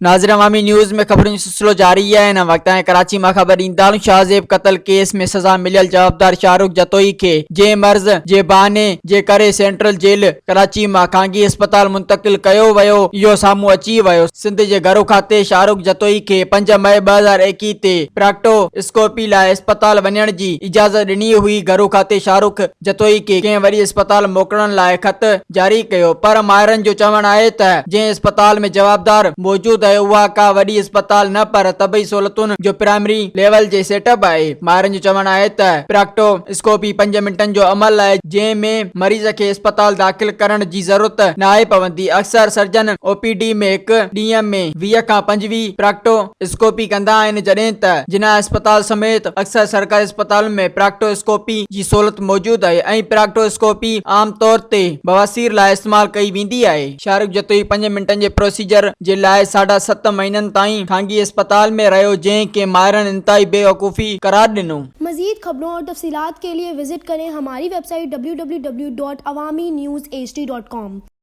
ناظر عوامي نيوز ۾ خبرن جو سلسلو جاري آهي هن وقت ۽ ڪراچي مان خبر ڏيندا هلون شاهزيب قتل ڪيس ۾ سزا مليل جوابدار شاهه رخ جتوئي کي جنهن مرض جي بهاني جي ڪري سينٽرل جيل ڪراچي مان خانگي اسپتال منتقل ڪيو ويو اهو سامهون اچي ويو سنڌ جي گهرو کاتي شاهه رخ جتوئي کي 5 مئي 2021 تي پراڪٽو اسڪوپي لاء اسپتال وڃڻ جي اجازت ڏني هئي گهرو کاتي شاهه رخ جتوئي کي ڪنهن وڏي اسپتال موڪلڻ لاء خط جاري ڪيو پر ماهرن جو چوڻ آهي ته جنهن اسپتال ۾ جوابدار موجود آهي اها ڪا وڏي اسپتال نه پر طبعي سهولتن جو پرائمري ليول جي سيٽ اپ آهي. ماهرن جو چوڻ آهي ته پراڪٽو اسڪوپي پنج منٽن جو عمل آهي جنهن ۾ مريض کي اسپتال داخل ڪرڻ جي ضرورت ناهي پوندي اڪثر سرجن او پي ڊي ۾ هڪ ڏينهن ۾ 20 کان 25 پراڪٽو اسڪوپي ڪندا آهن جڏهن ته جناح اسپتال سميت اڪثر سرڪاري اسپتالن ۾ پراڪٽو اسڪوپي جي سهولت موجود آهي ۽ پراڪٽو اسڪوپي عام طور تي بواسير لاء استعمال ڪئي ويندي آهي. شاهرخ جتوئي پنج منٽن جي پروسيجر جي لاء ساڍا ست مهينن تائين خانگي اسپتال ۾ رهيو جنهن کي ماهرن انتهائي بيوقوفي قرار ڏنو. مزيد خبرون اور تفصيلات کے لئے وزٽ ڪرين ھماري web site www.awamiNewsHD.com.